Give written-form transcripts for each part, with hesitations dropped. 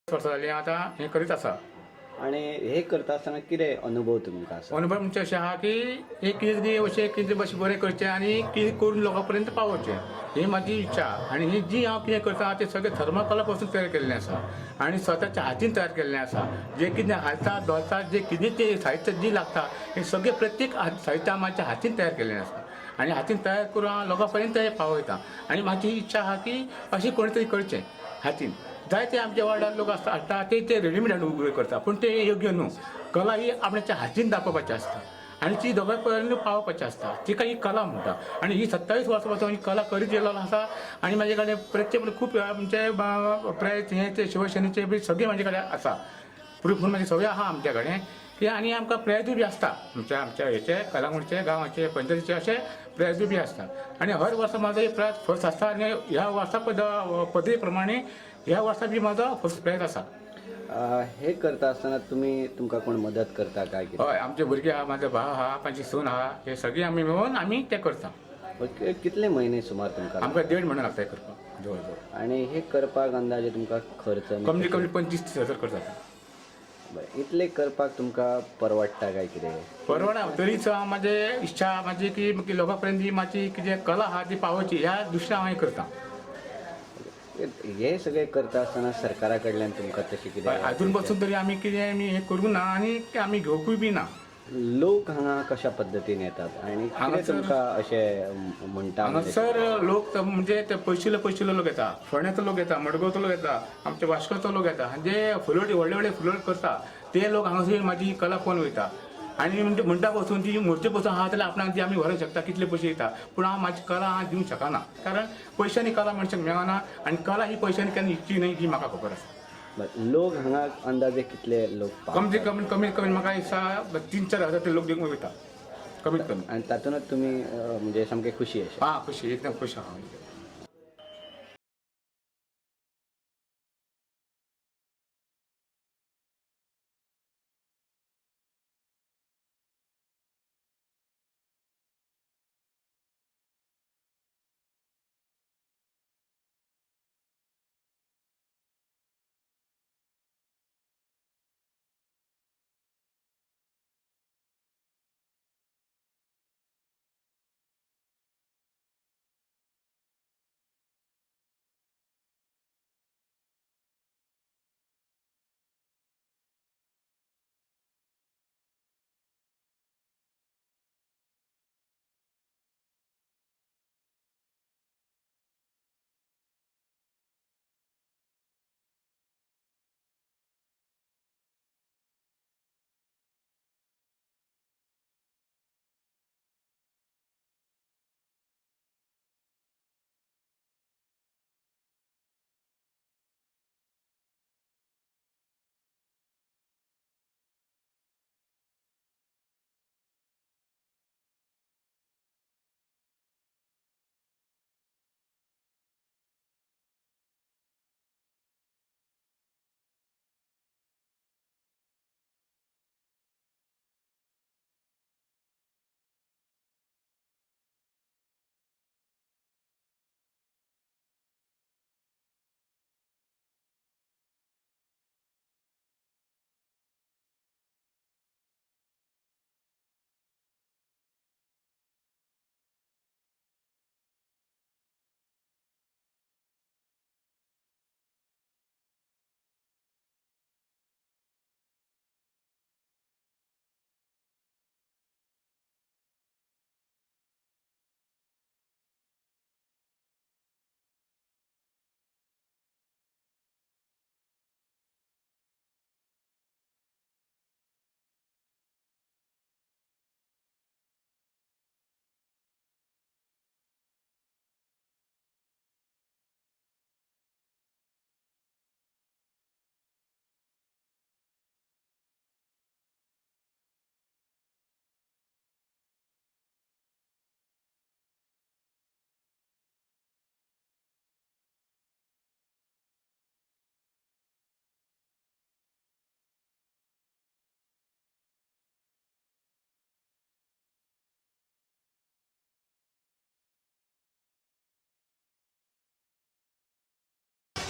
वर्सां जालीं आतां हें करीत आसा. आनी हे करता आसतना कितें अनुभव तुमकां आसा? अनुभव म्हणजे अशें आहा की एक कितें तरी अशें कितें अशें बरें करचें आनी कितें करून लोकां पर्यंत पावोवचें ही म्हाजी इच्छा. आनी ही जी हांव कितें करता तें सगळें थर्माकोला पासून तयार केल्लें आसा आनी स्वताच्या हातीन तयार केल्लें आसा. जें कितें हालता धोलता जें कितें तें साहित्य जी लागता हें सगळें प्रत्येक साहित्य हांव म्हाज्या हातीन तयार केल्लें आसा आनी हातीन तयार करून हांव लोकां पर्यंत हें पावयता. आनी म्हाजी इच्छा आहा की अशें कोणी तरी करचें हातीन. जायते आमच्या वार्डार लोक आसता हाडटा ते ते रेडीमेड हाडून उबे करता, पूण ते योग्य न्हू. कला ही आपणाच्या हातीन दाखोवपाची आसता आनी ती दोगां पर्यंत पावोवपाची आसता. तिका ही कला म्हणटा. आनी ही 27 वर्सां पासून ही कला करीत येयलो आसा. आनी म्हाजे कडेन प्रत्येक खूब म्हणजे प्रायज हे ते शिवसेनेचे बी सगळे म्हाजे कडेन आसा. प्रूफ म्हणून म्हाजे सगळे आहा आमच्या कडेन की. आनी आमकां प्रायजूय बी आसता आमच्या आमच्या हेचे कलांगूटचे गांवाचे पंचायतीचे अशे प्रायजूय बी आसता. आनी हर वर्सा म्हाजो एक प्रायज फर्स्ट आसता आनी ह्या वर्सा पद्दती प्रमाणे ह्या वर्सा बी म्हाजो फर्स्ट प्रायज आसा. हे करता आसतना तुमी तुमकां कोण मदत करता काय कितें? हय, आमचे भुरगे आहा, म्हाजो भाव आहा, म्हाजी सून आहा, हे सगळीं आमी मेळून आमी तें करता. कितले म्हयने सुमार तुमकां? आमकां 1.5 म्हयने लागता हें करपाक जवळ जवळ. आनी हे करपाक अंदाजे तुमकां खर्च कमी कमी 25-30 हजार खर्च जाता. बरें, इतले करपाक तुमकां परवडटा काय कितें? परवडा तरी सुद्दां म्हाजे इच्छा म्हाजी की लोकां पर्यंत ही म्हाजी कितें कला आहा ती पावोवची ह्या दृश्टीन हांव हें करता. हे सगळें करता आसतना सरकारा कडल्यान तुमकां तशें कितें? आजून पासून तरी आमी कितें आमी हें करूंक ना आनी आमी घेवकूय बी ना. लोक हांगा कशा पद्दतीन येतात आनी कितें तुमकां अशें म्हणटा? हांगासर लोक म्हणजे ते पयशिल्ले पयशिल्ले लोक येता, फोंड्याचो लोक येता, मडगांवचो लोक येता, आमच्या वास्कोचो लोक येता. जे फुलोट व्हडले व्हडले फुलोट करता ते लोक हांगासर म्हाजी कला पळोवन वयता. आनी म्हणजे म्हणटा पसून ती मूर्ती पसून आहा जाल्यार आपणाक ती आमी व्हरूंक शकता, कितले पयशे दिता, पूण हांव म्हाजी कला हांव दिवंक शकना, कारण पयशांनी कला मनशाक मेळना आनी कला ही पयशांनी केन्ना इच्ची न्हय ही म्हाका खबर आसा. लोक हांगा अंदाजे कितले लोक? कमचे कमी कमीत कमी म्हाका दिसता 3-4 हजार ते लोक दिवंक वयता कमीत कमी. आनी तातूंतच तुमी म्हणजे सामके खुशी अशे? हां, खुशी, एकदम खुश आहा.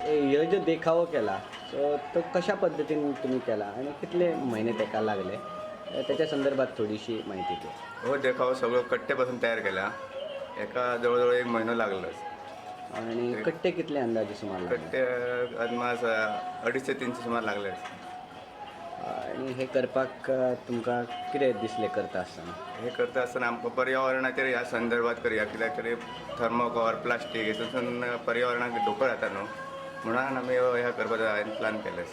ह्यो जो देखावो केला सो तो कशा पद्दतीन तुमी केला आनी कितले म्हयने ताका लागले, त्याच्या संदर्भात थोडीशी माहिती द्या. हो देखाव सगळो कट्टे पासून तयार केला. एका जवळजवळ एक महिनो लागलो. आणि कट्टे कितले अंदाजे सुमार लागले? कट्टे अदमास 250 ते 300 सुमार लागले. आणि हे करपाक तुमकां कितें दिसलें करता आसतना? हे करता आसतना आमकां पर्यावरणाचेर ह्या संदर्भात करया, कित्याक तरी थर्मोकॉल, प्लास्टीक हेतून पर्यावरणाक धोको जाता न्हू, म्हणून आमी ह्या करपाचो हांवें प्लान केलें.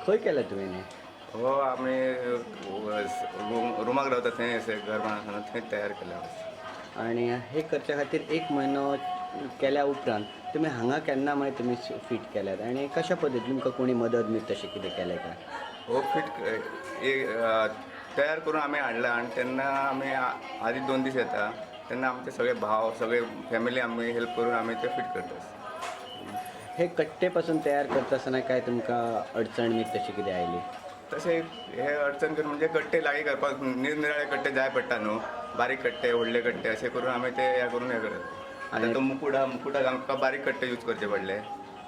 खंय केलें तुवें हें? हो आमी रुमाक रावता थंय, अशें घर बांदतना थंय तयार केलें. आणि हे करच्या खातीर एक म्हयनो केल्या उपरांत तुमी हांगा केन्ना मागीर तुमी फीट केल्यात आनी कशा पद्दतीन तुमकां कोणी मदत बी तशें कितें केलें काय? हो फिट एक तयार करून आमी हाडला आनी तेन्ना आमी आदी 2 दीस येता तेन्ना आमचे सगळे भाव, सगळे फॅमिली आमी हेल्प करून आमी ते फिट करता. हे कट्टे पासून तयार करता आसतना काय तुमकां अडचण बी तशी कितें आयली? तशें हे अडचण करून म्हणजे कट्टे लागीं करपाक निरनिराळे कट्टे जाय पडटा न्हू, बारीक कट्टे, व्हडले कट्टे, अशें करून आमी ते ह्या करून हे करता. आतां तो मुकूट आहा, मुकुटाक आमकां बारीक कट्टे यूज करचे पडले,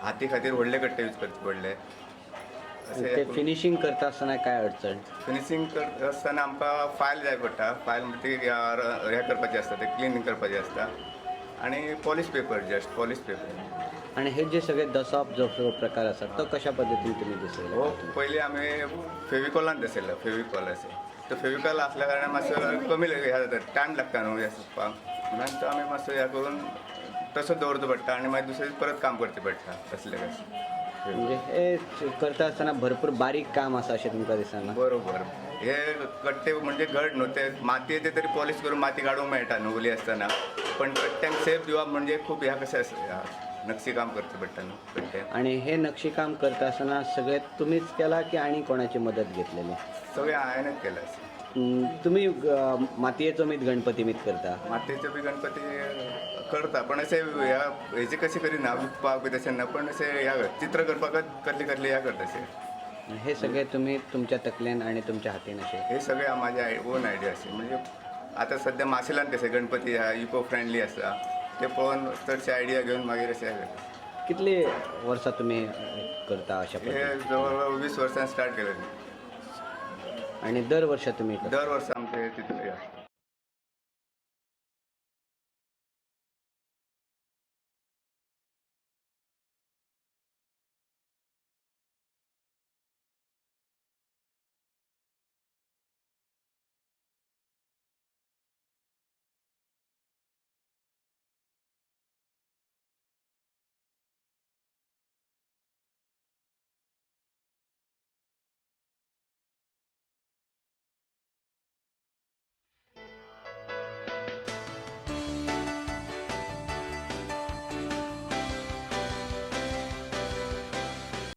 हाती खातीर व्हडले कट्टे यूज करचे पडले. ते अशें फिनिशींग करता आसतना काय अडचण? फिनिशींग करता आसतना आमकां फायल जाय पडटा. फायल म्हणजे ती हें करपाचें आसता, ते क्लिनींग करपाचें आसता आनी polish paper, just polish paper. आणि हे जे सगळे दसप जो प्रकार आसा तो कशा पद्दतीन तुमी दसयला? हो पयलीं आमी फेविकॉलान दसयलो, फेविकॉल अशें. तो फेविकॉल आसल्या कारणान मातसो कमी हें जाता, टायम लागता न्हू हें सुकपाक, म्हणून तो आमी मातसो हें करून तसो दवरचो पडटा आनी मागीर दुसरे दीस परत काम करचें पडटा तसलें कशें. म्हणजे हे करता आसतना भरपूर बारीक काम आसा अशें तुमकां दिसना? बरोबर, हे कट्टे म्हणजे घट न्हू, ते मातयेचे तरी पॉलिश करून माती काडूंक मेळटा न्हू ओली आसतना, पण कट्ट्यांक सेफ दिवप म्हणजे खूब ह्या कशें आसा, नक्षी काम करचें पडटा न्हू कट्ट्यांक. आणि हे नक्षीकाम करता आसतना सगळें तुमीच केलां की आनी कोणाची मदत घेतलेली? सगळें हांवेंच केलें आसा. तुमी मातयेचो मीत गणपती मीत करता? मातयेचो बी गणपती करता, पण अशें ह्या हेजे कशें करिना विकपाक बी तशें ना, पण अशें ह्या चित्र करपाकच कसले कसले ह्या करता अशें. हे सगळे तुमी तुमच्या तकलेन आणि तुमच्या हातीन अशें? हे सगळे माझे ओन आयडिया अशे. म्हणजे आतां सद्या माशेलान कशें गणपती ह्या इको फ्रेंडली आसा ते पळोवन चडशे आयडिया घेवन मागीर अशें हें करता. कितली वर्सां तुमी करता अशा हे पद्दतीन? जवळ जवळ 20 वर्सां स्टार्ट केलें. आणि दर वर्सा तुमी करता? दर वर्सा आमचें चित्र हे आसता.